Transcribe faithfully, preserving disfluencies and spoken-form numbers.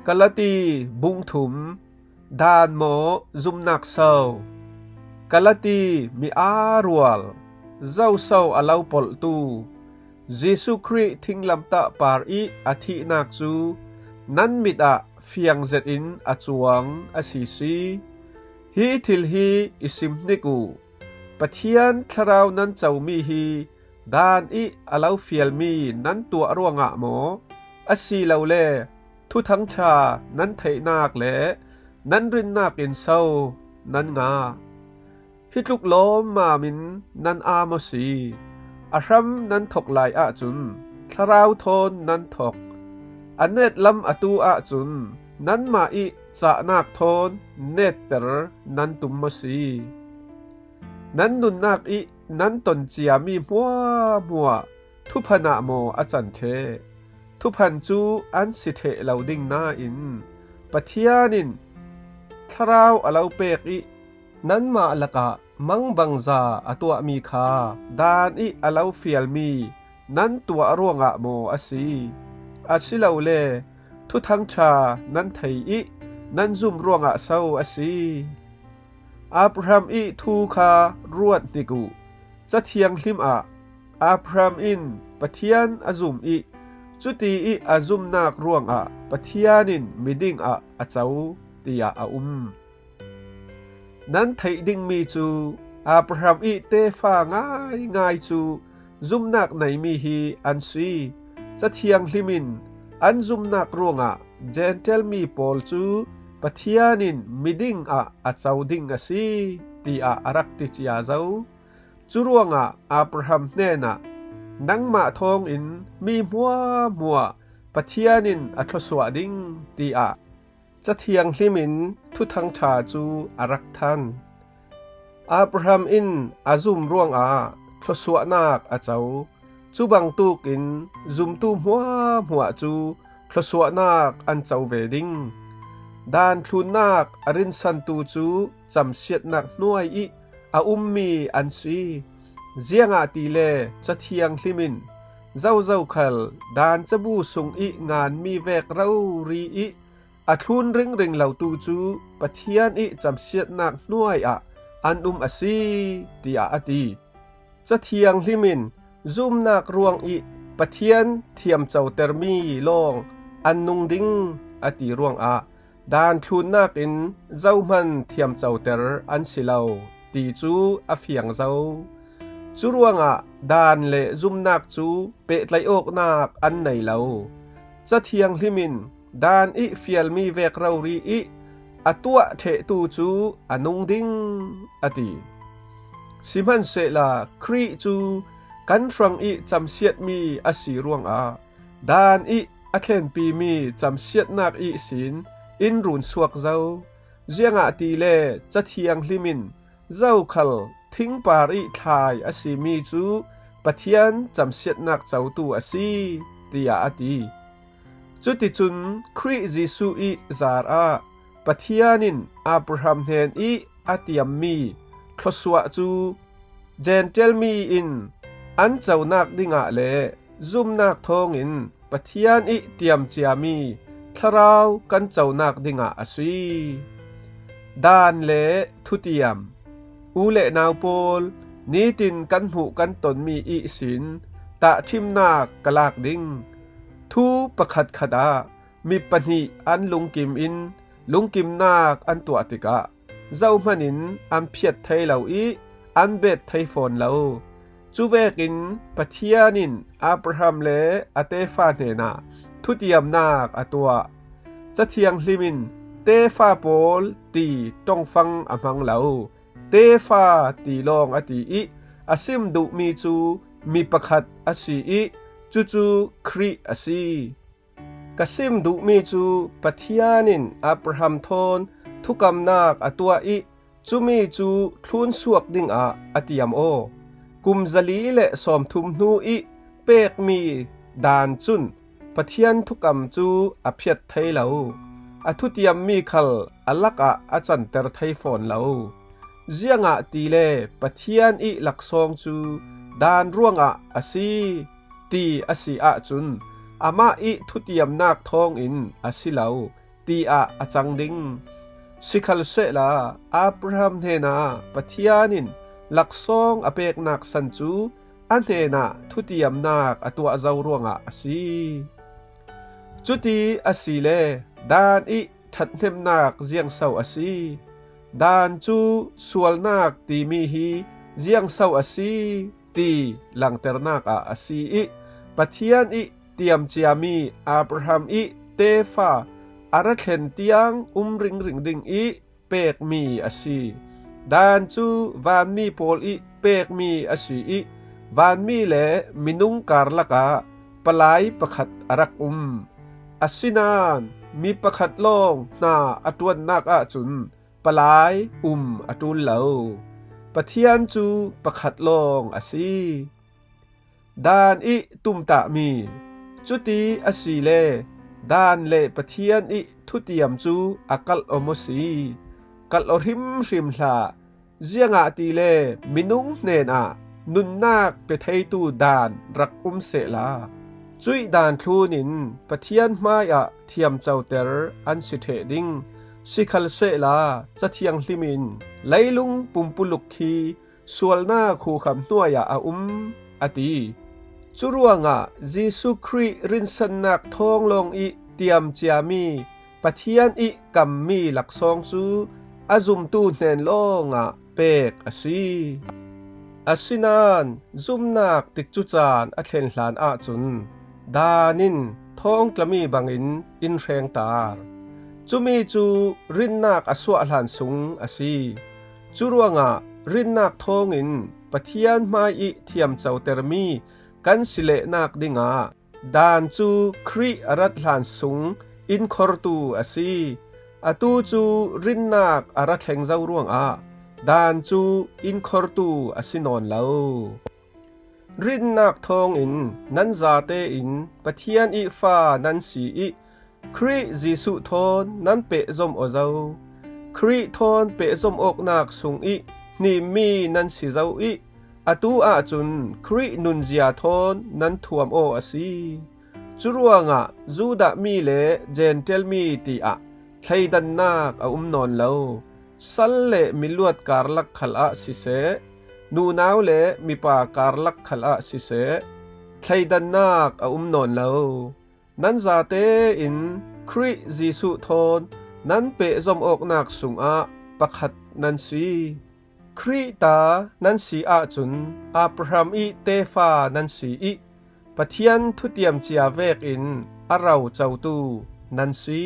Kalati bung thum. Dan maw zumnak so? Kalati mi aa rual, zo so a lo polhtu, Jesuh Khrih thinglamtah par ih a thihnak cu nan mit ah fiang zetin a cuang a si si. Hi thil hi i sim hnik uh. Pathian thlarau nan comi hi dan ih a lo fialmi nan tuah ruangah maw? Asilole Thuthang ṭha nan theihnak le nan rinnak in so nan ngah? Hi tluk lawmmam in nan aam aw si. A hram nan thok lai ahcun thlarau thawn nan thok. A netlam atu ahcun nanmah ih cahnak thawn netter nan tum aw si. Nan nunnak ih nan ton ciami hmuahhmuah thuphan ah maw a can ṭheh? Thuphan cu an si ṭheh lo ding nain Pathian in thlarau a lo pek ih nanmah lakah mangbangza a tuahmi kha dan ih a lo fialmi nan tuah ruangah maw a si? Asilole Thuthang ṭha nan thei ih nan zum ruangah so a si? Abraham ih thu kha ruat hnik uh. Cathianghlim ah Abraham in Pathian a zum ih cuti ih a zumnak ruangah Pathian in miding ah a co, tiah a um. Nan theih dingmi cu Abraham ih tefa ngaingai cu zumnak neimi hi an si. Cathianghlim in an zumnak ruangah Jentail mi pawl cu Pathian in miding ah a co ding a si, tiah a rak ti cia zo. Curuangah Abraham hnenah, nangmah thawngin mi hmuahhmuah Pathian in a thluasuah ding, tiah Cathianghlim in Thuthang ṭha cu a rak than. Abraham in a zum ruangah thluasuahnak a co. Cu bangtuk in zumtu hmuahhmuah cu thluasuahnak an co ve ding. Dan thlunnak a rinsantu cu camsiatnak hnuai ih a ummi an si. Ziangahtile Cathianghlim in zozo khal dan cabu sung ih nganmi vek rori ih a thlun ringring lotu cu Pathian ih camsiatnak hnuai ah an um a si, tiah a ti. Cathianghlim in zumnak ruang ih Pathian thiamcotermi lawng an nung ding a ti ruangah dan thlunnak in zohman thiamcoter an si lo ti cu a fiang zo. Curuangah dan le zumnak cu pehtlaih awknak an nei lo. Cathianghlim in dan ih fialmi vek rori ih a tuah ṭhehtu cu a nung ding a ti. Sihmanhsehla Khrih cu kan hrang ih camsiatmi a si ruangah dan ih a thlenpimi camsiatnak ihsin in runsuak zo. Ziangahtile Cathianghlim in zokhal thingpar ih thlai a simi cu Pathian camsiatnak cotu a si, tiah a ti. Cuticun Khrih Jesuh ih zarah Pathian in Abraham hnen ih a tiammi thluasuah cu Jentail mi in an conak dingah le zumnak thawngin Pathian ih tiam ciami thlarau kan conak dingah a si. Dan le thutiam. U le nau pawl, nitin kan hmuh kan tonmi ihsin tahṭhimnak ka lak ding. Thu pakhatkhat ah mi pahnih an lungkim in lungkimnak an tuah tikah zohman in an phiat thei lo ih an bet thei fawn lo. Cuvekin Pathian in Abraham le a tefa hnenah thutiamnak a tuah. Cathianghlim in tefa pawl ti ṭongfang a hmang lo. Tefa ti lawng a ti ih a sim duhmi cu mi pakhat a si ih cucu Khrih a si. Ka sim duhmi cu Pathian in Abraham thawn thukamnak a tuah ih cumi cu thlunsuak dingah a tiam aw. Kum zali le sawmthum hnu ih pekmi dan cun Pathian thukam cu a phiat thei lo. A thutiammi khal a lakah a canter thei fawn lo. Ziangahtile Pathian ih laksawng cu dan ruangah a si ti a si ahcun amah ih thutiamnak thawngin a si lo. tiah a cang ding. Sikhalsehla Abraham hnenah Pathian in laksawng a peknak san cu a hnenah thutiamnak a tuah zo ruangah a si. Cuti asile, Dan ih ṭhathnemnak ziangso a si? Dan cu sualnak timi hi ziangso a si? Ti langternak ah a si ih, Pathian ih tiamciami Abraham ih tefa a ra thlen tiang um ringring ding ih pekmi a si. Dan cu vanmi pawl ih pekmi a si ih, vanmi le minung karlak ah palai pakhat a rak um. Asinain mi pakhat lawng hna a ṭuannak ahcun palai um a ṭul lo. Pathian cu pakhat lawng a si. Dan ih tumtahmi. Cuti asile, Dan le Pathian ih thutiam cu a kalh aw maw si? Kalh aw hrimhrim hlah. Ziangahtile minung hnenah nunnak pe theitu Dan rak um sehla, cuih Dan thlun in Pathian hmaiah thiamcoter an si ṭheh ding. Sikhalsehla Ca Thianghlim in, leilung pumpuluk khi sualnak huham hnuai ah a um, a ti. Curuangah Jesuh Khrih rinsannak thawng lawng ih tiamciami Pathian ih kammi laksawng cu a zumtu hnen lawngah pek a si. Asinain zumnak tikcu caan a thlen hlan ahcun Dan in thawngtlami bangin in hrengtar. Cumi cu rinnak a suah hlan sung a si. Curuangah rinnak thawngin Pathian hmai ih thiamcotermi kan si lehnak dingah Dan cu Khrih a rat hlan sung in khortu a si. Atu cu rinnak a ra thleng zo ruangah Dan cu in khortu a si nawn lo. Rinnak thawngin nan zate in Pathian ih fa nan si ih Khrih Jesuh thawn nan pehzom aw zo. Khrih thawn pehzom awknak sung ih hnimmi nan si zo ih atu ahcun Khrih nunzia thawn nan thuam aw a si. Curuangah Judah mi le Jentail mi tiah thleidannak a um nawn lo. Sal le miluat karlak khal ah siseh, nunau le mipa karlak khal ah siseh, thleidannak a um nawn lo. Nan zate in Khrih Jesuh thawn nan pehzom awknak sungah pakhat nan si. Khrih ta nan si ahcun Abraham ih tefa nan si ih Pathian thutiam cia vekin a rocotu nan si.